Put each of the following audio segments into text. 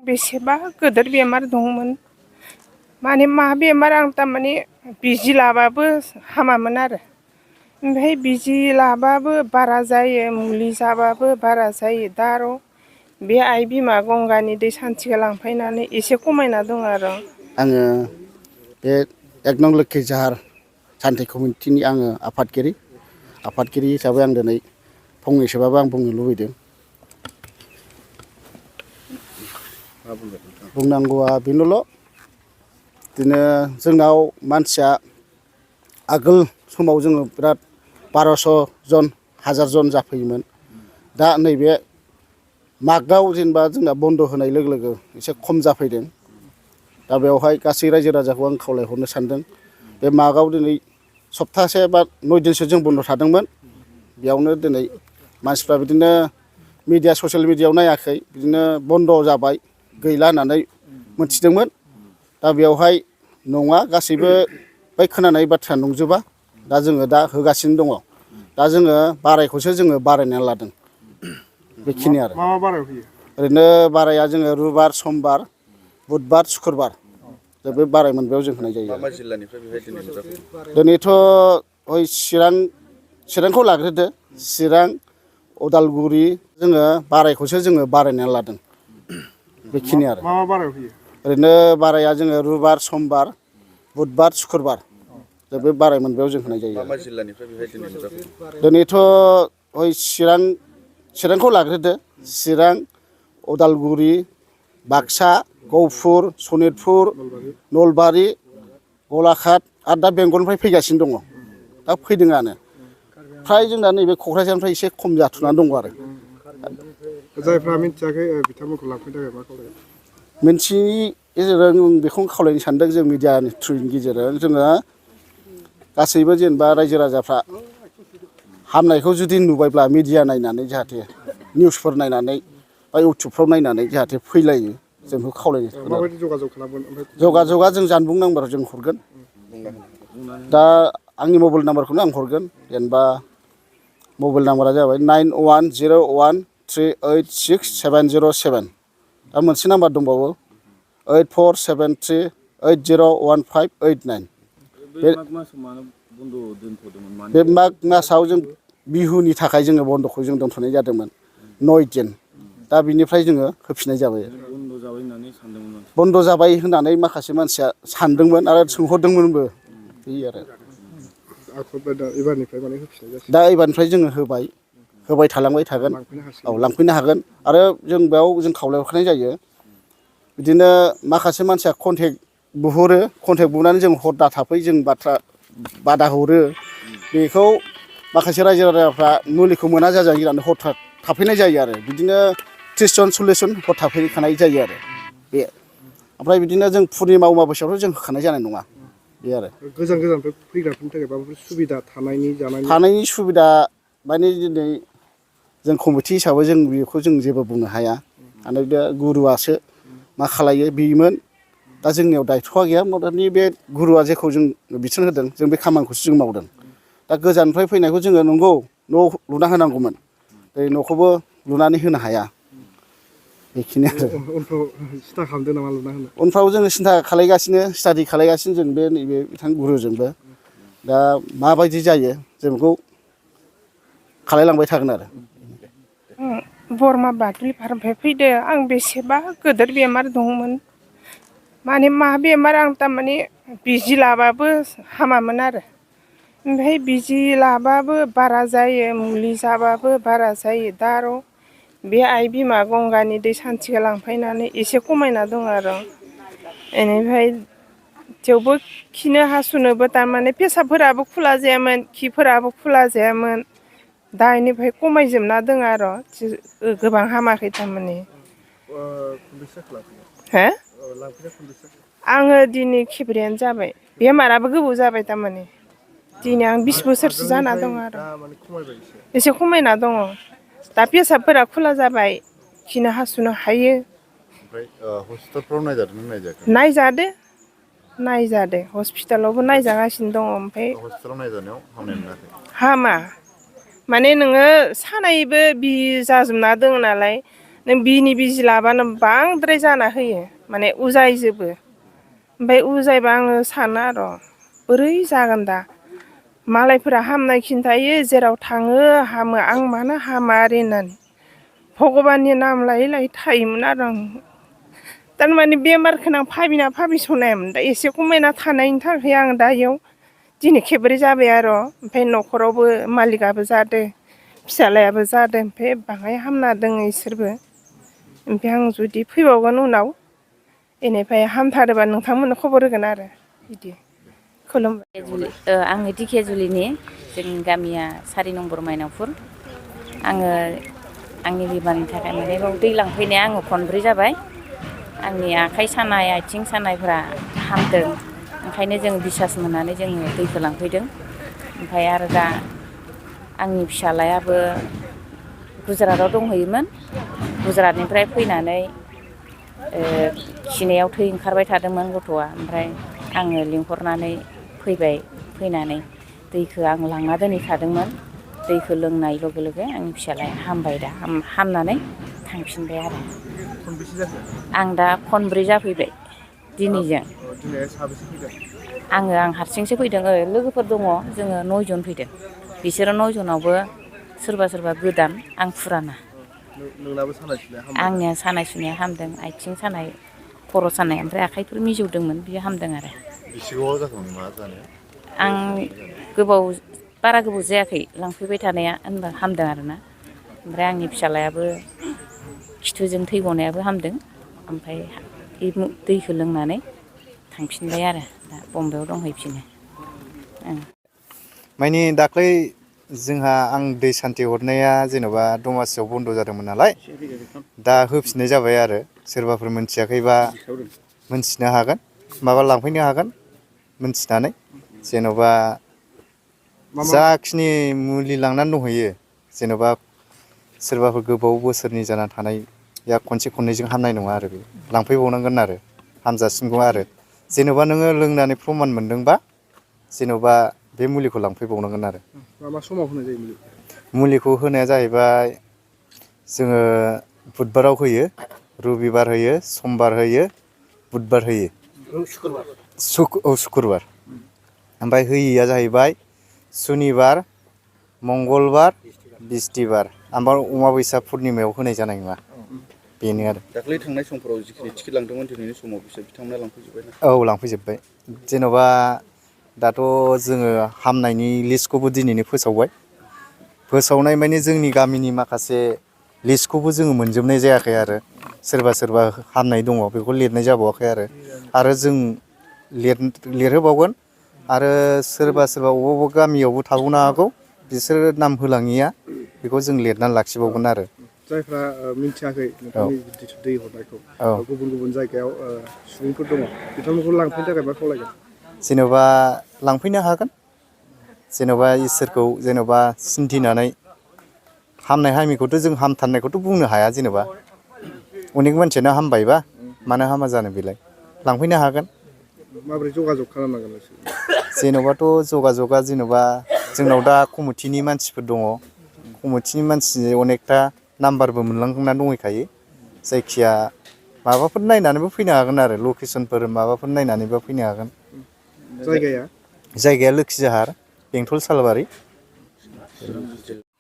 बेसेबा गोदोर बेमार दंमोन माने मा बेमार आं तारमाने बिजि लाबाबो हामामोन आरो ओमफ्राय बिजि लाबाबो बारा जायो मुलि जाबाबो बारा जायो दा आरो बे आइ बिमा गंगानि दै सान्थिखौ लांफैनानै एसे खमायना दं आरो आङो बे 1 नं लोखि जाहार सान्थि कमिटिनि आङो आफादगिरि हिसाबै आं दिनै फंनैसोबाबो आं बुंनो लुबैदों। बुंनांगौआ बेनोल' बिदिनो जोंनाव मानसिया आगोल समाव जोङो बिराद 1200 जन 1000 जन जाफैयोमोन। दा नैबे मागआव जेनेबा जोंना बन्द होनाय लोगो लोगो एसे खम जाफैदों। दा बेवहाय गासै रायजो राजाखौ आं खावलायहरनो सानदों बे मागआव दिनै सप्तासे बा 9 दिनसो जों बन्द थादोंमोन। बेयावनो दिनै मानसिफ्रा बिदिनो मिडिया ससियेल मिडियायाव नायाखै बिदिनो बन्द जाबाय गैला होननानै मोनथिदोंमोन। दा बेवहाय नङा गासैबो बै खोनानाय बाथ्रा नंजोबा दा जोङो दा होगासिनो दङ। दा जोङो बारायखौसो जोङो बारायनानै लादों बेखिनि आरो मा बाराय फैयो ओरैनो बाराया जोङो रुबार समबार बुधबार शुक्रबार जों बे बाराय मोनबायाव जों होनाय जायो। मा जिल्लानिफ्राय बेहाय दिनै नुजाफैदों? दिनैथ' हय चिरांखौ लाग्रोदो चिरां उदालगुरि जोङो बारायखौसो जोङो बारायनानै लादों बेखिनि आरो मा बाराय फैयो ओरैनो बाराया जोङो रुबार समबार बुधबार शुक्रबार जों बे बाराय मोनबायाव जों होनाय जायो। मा जिल्लानिफ्राय बेहाय दिनै नुजाफैदों? दिनैथ' हय चिरांखौ लाग्रोदो चिरां उदालगुरि बाक्सा गहपुर सनितपुर नलबारि गलाघाट आरो दा बेंगलनिफ्राय फैगासिनो दङ। दा फैदोंआनो फ्राय जोंना नैबे क'क्राझारनिफ्राय एसे खम जाथ'नानै दङ आरो जायफ्रा मिथियाखै बिथांमोनखौ लांफैनो थाखाय मा खालामो? मोनथियैनि गेजेरजों बेखौनो खावलायनो सानदों जों मिडियानि थ्रुनि गेजेरजों जोङो गासैबो जेनेबा रायजो राजाफ्रा हामनायखौ जुदि नुबायब्ला मिडिया नायनानै जाहाथे निउसफोर नायनानै बा इउटुबफ्राव नायनानै जाहाथे फैलायो जों बेखौ खावलायनो थागोन। माबायदि जगाजग खालामगोन? जगाजगा जों जानबुं नाम्बार जों हरगोन। दा आंनि मबाइल नाम्बारखौनो आं हरगोन जेनेबा मबाइल नाम्बारा जाबाय 9101386707। दा मोनसे नाम्बार दंबावो 8473801589। बे माग मासाव जों बिहुनि थाखाय जोङो बन्द'खौ जों दोनथ'नाय जादोंमोन 9 दिन। दा बिनिफ्राय जोङो होफिननाय जाबाय। बन्द' जाबाय होननानै माखासे मानसिया सानदोंमोन आरो सोंहरदोंमोनबो बे आरो एबारनिफ्राय माने होफिननाय जासिगोन। दा एबारनिफ्राय जोङो होबाय थालांबाय थागोन। औ लांफैनो हागोन आरो जों बेयाव जों खावलायहरखानाय जायो बिदिनो माखासे मानसिया कन्टेक्ट बुनानै जों हर दा थाफै जों बादा हरो बेखौ माखासे रायजो राजाफ्रा मुलिखौ मोना जाजायो हर थाफैनाय जायो आरो बिदिनो 30 जन 40 जन हर थाफैखानाय जायो आरो बे ओमफ्राय बिदिनो जों पुर्निमा अमाबस्याआवथ' जों होखानाय जानाय नङा बे आरो गोजान गोजाननिफ्राय फैग्राफोरनि थाखाय माबाफोर सुबिदा जानायनि सुबिदा माने दिनै जों कमिटि हिसाबै जों बेखौ जों जेबो बुंनो हाया। आरो दा गुरुआसो मा खालायो बेमोन दा जोंनियाव दायथ'आ गैया मथनि बे गुरुआ जेखौ जों बिथोन होदों जों बे खामानिखौसो जों मावदों। दा गोजाननिफ्राय फैनायखौ जोङो नंगौ न' लुना होनांगौमोन दै न'खौबो लुनानै होनो हाया बेखिनि आरो सिन्था खालामदों नामा लुना होनो? उनफ्राव जोङो स्टाडि खालायगासिनो जों बे नैबे बिथां गुरुजोंबो दा माबायदि जायो जों बेखौ खालायलांबाय थागोन आरो बरमा बाग्रिपारानिफ्राय फैदो आं बेसेबा गोदोर बेमार दंमोन माने मा बेमार आं तारमाने बिजि लाबाबो हामामोन आरो ओमफ्राय बिजि लाबाबो बारा जायो मुलि जाबाबो बारा जायो दा आरो बे आइ बिमा गंगानि दै सान्थिखौ लांफैनानै एसे खमायना दं आरो बेनिफ्राय थेवबो खिनो हासुनोबो तारमाने पेसाबफोराबो खुला जायामोन खिफोराबो खुला जायामोन दा इनिफ्राय खमायजोबना दङ आरो गोबां हामाखै थारमाने हो आङो दिनै खेब्रेयानो जाबाय बेमाराबो गोबाव जाबाय थारमाने दिनै आं 20 बोसोरसो जाना दङ आरो एसे खमायना दङ दा पेसाबफोरा खुला जाबाय खिनो हासुनो हायो। ओमफ्राय हस्पिटालफ्राव नायजादोंना नायजायाखै? नायजादो हस्पिटालावबो नायजागासिनो दङ ओमफ्राय हस्पिटालाव नायजानायाव हामनाय मोनाखै? हामा माने नोङो सानायबो बि जाजोबना दङ नालाय नों बिनि बिजि लाबानो बांद्राय जाना होयो माने उजायजोबो ओमफ्राय उजायबा आङो सानो आरो बोरै जागोन दा मालायफोरा हामनाय खिन्थायो जेराव थाङो हामो आं मानो हामा ओरै होननानै भगबाननि नाम लायै लायै थायोमोन आरो आं थारमाने बेमारखौनो आं भाबिना भाबिसनायामोन दा एसे खमायना थानायनि थाखाय आं दा इयाव दिनै खेबब्रै जाबाय आरो ओमफ्राय न'खरावबो मालिकआबो जादों फिसालायाबो जादों ओमफ्राय बाङाय हामना दङ इसोरबो ओमफ्राय आं जुदि फैबावगोन उनाव बेनिफ्राय हामथारोबा नोंथांमोननो खबर होगोन आरो बिदि खुलुमबाय। आङो दिखियाजुलिनि जोंनि गामिया 4 नम्बर माइनावपुर आङो आंनि बेमारनि थाखाय माने बाव दै लांफैनाया आङो खनब्रै जाबाय आंनि आखाइ सानाय आथिं सानायफ्रा हामदों ओंखायनो जों बिसास मोननानै जोङो दैखौ लांफैदों ओमफ्राय आरो दा आंनि फिसालायाबो गुजरातआव दंहैयोमोन गुजरातनिफ्राय फैनानै खिनायाव थै ओंखारबाय थादोंमोन गथ'आ ओमफ्राय आङो लिंहरनानै फैबाय फैनानै दैखौ आं लांना दोनहैखादोंमोन दैखौ लोंनाय लोगो लोगो आंनि फिसालाया हामबाय दा हामनानै थांफिनबाय आरो आं दा खनब्रै जाफैबाय दिनैजों आं हारसिंसो फैदों लोगोफोर दङ जोङो 9 जन फैदों बिसोरो 9 जनावबो सोरबा सोरबा गोदान आं फुराना आंनिया सानाय सुनाया हामदों आथिं सानाय खर' सानाय ओमफ्राय आखाइफोर मिजौदोंमोन बियो हामदों आरो आं बारा गोबाव जायाखै लांफैबाय थानाया होनबा हामदों आरोना ओमफ्राय आंनि फिसालायाबो खिथुजों थै गनायाबो हामदों ओमफ्राय दैखौ लोंनानै थांफिनबाय आरो दा बम्बाइआव दंहैफिनो माने दाख्लै जोंहा आं दै सान्थि हरनाया जेन'बा दमासियाव बन्द' जादोंमोन नालाय दा होफिननाय जाबाय आरो सोरबाफोर मोनथियाखैबा मोनथिनो हागोन माबा लांफैनो हागोन मोनथिनानै जेन'बा जाखिनि मुलि लांनानै दंहैयो जेन'बा सोरबाफोर गोबाव बोसोरनि जाना थानाया खनसे खननैजों हामनाय नङा आरो बे लांफैबावनांगोन आरो हामजासिमखौ आरो जेन'बा नोङो लोंनानै प्रमान मोनदोंबा जेन'बा बे मुलिखौ लांफैबावनांगोन आरो मा समाव होनाय जायो मुलिखौ होनाया जाहैबाय जोङो बुधबाराव होयो रबिबार होयो समबार होयो बुधबार होयो सुक्रुबार ओमफ्राय होयैया जाहैबाय सुनिबार मंगलबार बिस्थिबार ओमफ्राय अमाबैसा पुर्निमायाव होनाय जानाय नङा बेनो आरो दाख्लै थांनाय समफोराव जिखिनि टिकेट लांदोंमोन दिनैनि समाव बिथांमोना लांफैजोब्बाय औ लांफैजोब्बाय जेन'बा दाथ' जोङो हामनायनि लिस्टखौबो दिनैनो फोसावनाय माने जोंनि गामिनि माखासे लिस्टखौबो जोङो मोनजोबनाय जायाखै आरो सोरबा हामनाय दङ बेखौ लिरनाय जाबावाखै आरो जों लिरहोबावगोन आरो सोरबा अबेबा गामियावबो थाबावनो हागौ बिसोरो नाम होलाङिया बेखौ जों लिरनानै लाखिबावगोन आरो जायफ्रा मिथियाखै नोंथांनि दै हरनायखौ गुबुन गुबुन जायगायाव सुबुंफोर दङ बिथांमोनखौ लांफैनो थाखाय मा खावलायगोन जेन'बा लांफैनो हागोन जेन'बा इसोरखौ जेन'बा सिन्थिनानै हामनाय हामिखौथ' जों हामथारनायखौथ' बुंनो हाया जेन'बा अनेक मानसियानो हामबायबा मानो हामा जानो बेलाय लांफैनो हागोन माबोरै जगाजग खालामनांगोन जेन'बाथ' जगाजगा जेन'बा जोंनाव दा कमिटिनि मानसिफोर दङ कमिटिनि मानसि अनेकथा नाम्बारबो मोनलांनानै दंहैखायो जायखिया माबाफोर नायनानैबो फैनो हागोन आरो लकेसनफोर माबाफोर नायनानैबो फैनो हागोन जायगाया लोखिजाहार बेंटल सालबारि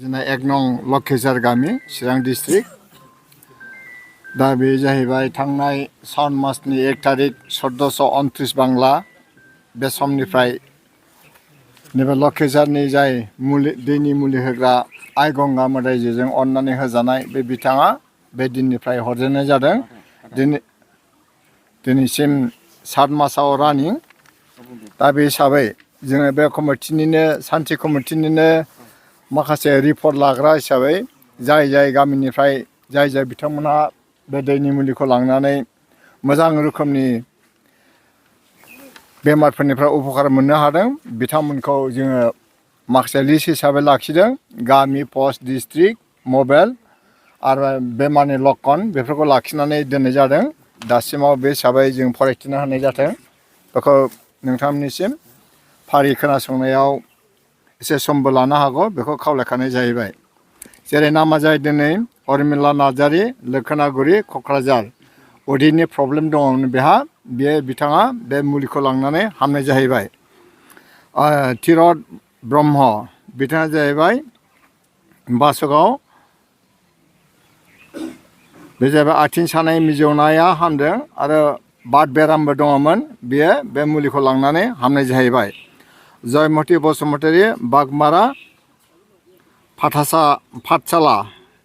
जोंना 1 नं लकेजार गामि चिरां डिस्ट्रिक्ट दा बे जाहैबाय थांनाय सावन मासनि 1 तारिख 1429 बांला बे समनिफ्राय नैबे लकेजारनि जाय दैनि मुलि होग्रा आइ गंगा मोदायजोजों अननानै होजानाय बे बिथाङा बे दिननिफ्राय हरजेननाय जादों दिनैसिम 7 मासाव रानिं दा बे हिसाबै जोङो बे कमिटिनिनो सान्थि कमिटिनिनो माखासे रिपर्ट लाग्रा हिसाबै जाय गामिनिफ्राय जाय बिथांमोनहा बे दैनि मुलिखौ लांनानै मोजां रोखोमनि बेमारफोरनिफ्राय उपकार मोननो हादों बिथांमोनखौ जोङो माखासे लिस्ट हिसाबै लाखिदों गामि पस्ट डिस्ट्रिक्ट मबाइल आरो बेमारनि लक्षन बेफोरखौ लाखिनानै दोननाय जादों दासिमाव बे हिसाबै जों फरायथिना होनाय जादों बेखौ नोंथांमोननिसिम फारि खोनासंनायाव एसे समबो लानो हागौ बेखौ खावलायखानाय जाहैबाय जेरै नामा जाहैदों नै हरमिला नार्जारि लोखोनागुरि क'क्राझार उदैनि प्रब्लेम दङमोन बिथाङा बे मुलिखौ लांनानै हामनाय जाहैबाय। तिरथ ब्रह्म बिथाङा जाहैबाय बासुगाव बे जाहैबाय आथिं सानाय मिजौनाया हामदों आरो बात बेरामबो दङमोन बे मुलिखौ लांनानै हामनाय जाहैबाय। जयमति बसुमतारी बागमारा पाठशाला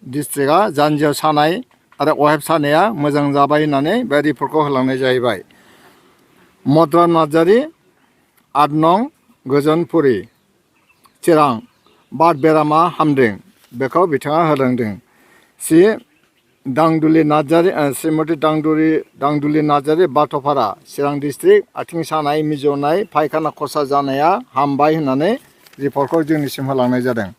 डिस्ट्रिक्टआ जानजियाव सानाय आरो अहेब सानाया मोजां जाबाय होननानै बे रिपर्टखौ होलांनाय जाहैबाय। मद्रा नार्जारि 8 नं गोजोनपुरि चिरां बात बेरामा हामदों बेखौ बिथाङा होलांदों। श्रीमती दांदुलि नार्जारि बाथ'पारा चिरां डिस्ट्रिक्ट आथिं सानाय मिजौनाय फायखाना खरसा जानाया हामबाय होननानै रिपर्टखौ जोंनिसिम होलांनाय जादों।